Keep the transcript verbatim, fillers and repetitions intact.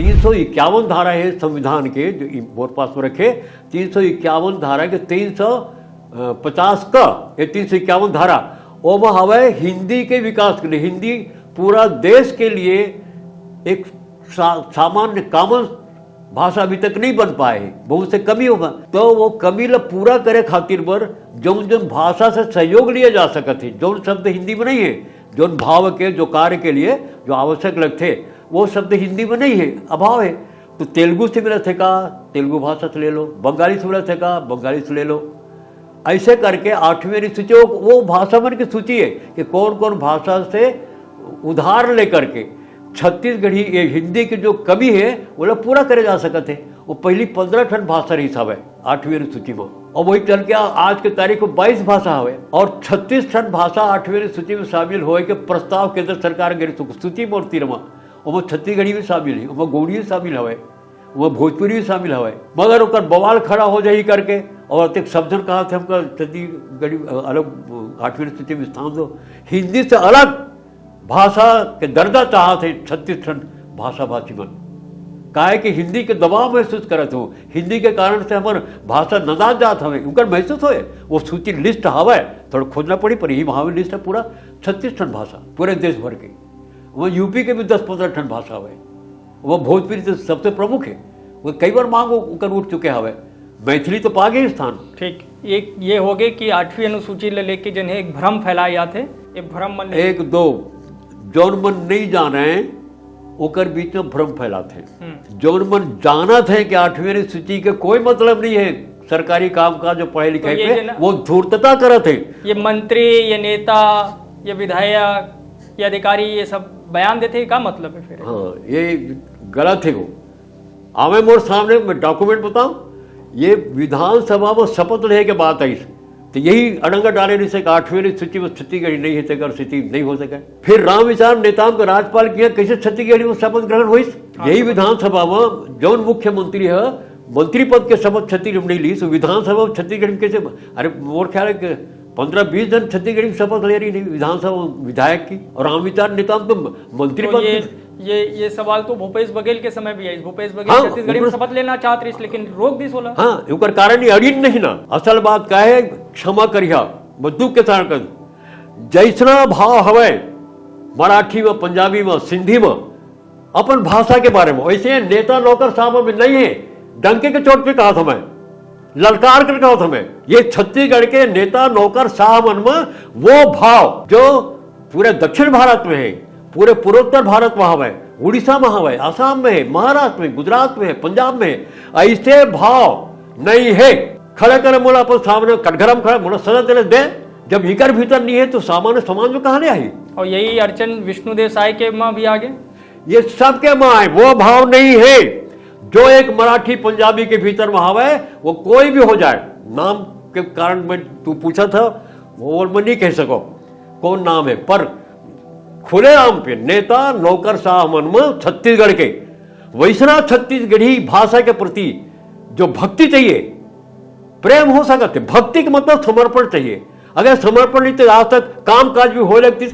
तीन सौ इक्यावन धारा हे संविधान के, जो इ-, मोर पास में रखे, तीन सौ इक्यावन धारा के तीन सौ पचास क, ये तीन सौ इक्यावन धारा, ओमा हवय हिंदी के विकास के लिए, हिंदी पूरा देश के लिए एक सा-, सामान्य, कॉमन भाषा अभी तक नहीं बन पाए हे, बहुत से कमी होगा। तो वो कमी ला पूरा करे खातिर बर जौन जौन भाषा से सहयोग लिया जा सकत हे, जौन शब्द हिंदी में नहीं है, जौन भाव के, जो कार्य के लिए जो आवश्यक लगथे, वो शब्द हिंदी में नहीं है, अभाव है। तो तेलुगु से मिलत हे का, तेलुगु भाषा से ले लो, बंगाली से मिलत हे का, बंगाली से ले लो। ऐसे करके आठवीं अनुसूची वो, वो भाषा मन की सूची है कि कौन कौन भाषा से उधार लेकर के छत्तीसगढ़ी, ये हिंदी की जो कमी है, वो लोग पूरा करे जा सकत है। वो पहली पंद्रह ठन भाषा रहिस हवय आठवीं अनुसूची में, और वही चल के आ-, आज के तारीख में बाईस भाषा हवय और छत्तीस ठन भाषा आठवीं अनुसूची में शामिल होए के प्रस्ताव केंद्र सरकार गे रहिस, सूची मोर तीर म। ओमा छत्तीसगढ़ी भी शामिल है, ओमा गोंडी भी शामिल हवय, ओमा भोजपुरी भी शामिल हवय, मगर ओकर बवाल खड़ा हो जाही करके, और अतेक सब झन कहत हे हमका छत्तीसगढ़ी अलग आठवीं अनुसूची में स्थान दो। हिंदी से अलग भाषा के दर्जा चाहत हे छत्तीस ठन भाषा भाषी मन, काहे कि हिंदी के दबाव महसूस करत हो, हिंदी के कारण से हमर भाषा नदात जात हवे, उनकर महसूस होए। वो सूची लिस्ट हवय, थोड़ा खोजना पड़ी, पर यही महावीर लिस्ट है पूरा छत्तीस ठन भाषा पूरे देश भर के। वहाँ यूपी के भी दस पंद्रह ठन भाषा हवय, वहाँ भोजपुरी तो सबसे प्रमुख है, वो कई बार मांग ओकर उठ चुके हवय। मैथिली तो पा गई स्थान। ठीक, ये ये हो गए कि आठवीं अनुसूची ले लेके जिन्हें एक भ्रम फैलाया जात है, ये भ्रम मन एक दो जौन मन नहीं जाने ओकर बीच में भ्रम फैलात है। हम्म। जौन मन जानत है कि आठवीं अनुसूची के कोई मतलब नहीं है सरकारी काम का, जो पढ़े लिखे तो ये पे, जो ना वो धूर्तता करत है। ये मंत्री, ये नेता, ये विधायक, ये अधिकारी, ये सब बयान देते हैं, का मतलब है फिर? हाँ, ये गलत है वो। आवे मोर सामने, मैं डॉक्यूमेंट बताऊं, ये विधानसभा में शपथ लेहे के बात आई, तो यही अड़ंगा डाले रहिस कि आठवीं सूची में छत्तीसगढ़ी नहीं है, तेकर स्थिति नहीं हो सके। फिर राम विचार नेताम के राज्यपाल किया, कैसे छत्तीसगढ़ी में शपथ ग्रहण होइस? हाँ, यही शपथ। विधानसभा में जौन मुख्यमंत्री है, मंत्री पद के शपथ छत्तीसगढ़ी में नहीं लीस, तो विधानसभा में छत्तीसगढ़ी में कैसे? अरे, मोर ख्याल है कि पंद्रह बीस जन छत्तीसगढ़ी में शपथ ले रही नहीं विधानसभा में विधायक की, और राम विचार नेताम तो मंत्री तो पद ये, के ये, ये सवाल तो भूपेश बघेल के समय भी है। भूपेश बघेल हाँ, छत्तीसगढ़ी में ऊपर शपथ लेना चाहत रहिस, लेकिन रोक दिस ओला। हाँ, ओकर कारण ये अड़िन नहीं ना। असल बात का है, क्षमा करिहा, मैं दुख के साथ कर, जैसना भाव हवय मराठी में, पंजाबी में, सिंधी में, अपन भाषा के बारे में, वैसे नेता नौकर साहब में नहीं है। डंके के चोट पे कहा था मैं, ललकार कर कहा था मैं, ये छत्तीसगढ़ के नेता नौकर साहब मन में वो भाव जो पूरे दक्षिण भारत में है, पूरे पूर्वोत्तर भारत में हवय, उड़ीसा में हवय, आसाम में है, महाराष्ट्र में, गुजरात में है, पंजाब में है, ऐसे भाव नहीं है। खड़े करे मोला अपन सामने कटघरा में खड़ा, मोला सजा देले दे। जब इकर भीतर नहीं है तो सामान्य समाज में कहाँ ले आई? और यही अड़चन विष्णुदेव साय के माँ भी आ गए। ये सबके माँ है, वो भाव नहीं है जो एक मराठी पंजाबी के भीतर में हवय, वो कोई भी हो जाए, नाम के कारण मैं, तू पूछा था, वो मैं नहीं कह सको कौन नाम है, पर खुलेआम पे नेता नौकर साहब मन में छत्तीसगढ़ के वैसना छत्तीसगढ़ी भाषा के प्रति जो भक्ति चाहिए, प्रेम हो सकत है। भक्ति के मतलब समर्पण चाहिए। अगर समर्पण नहीं तो आज तक काम काज भी होए लगती।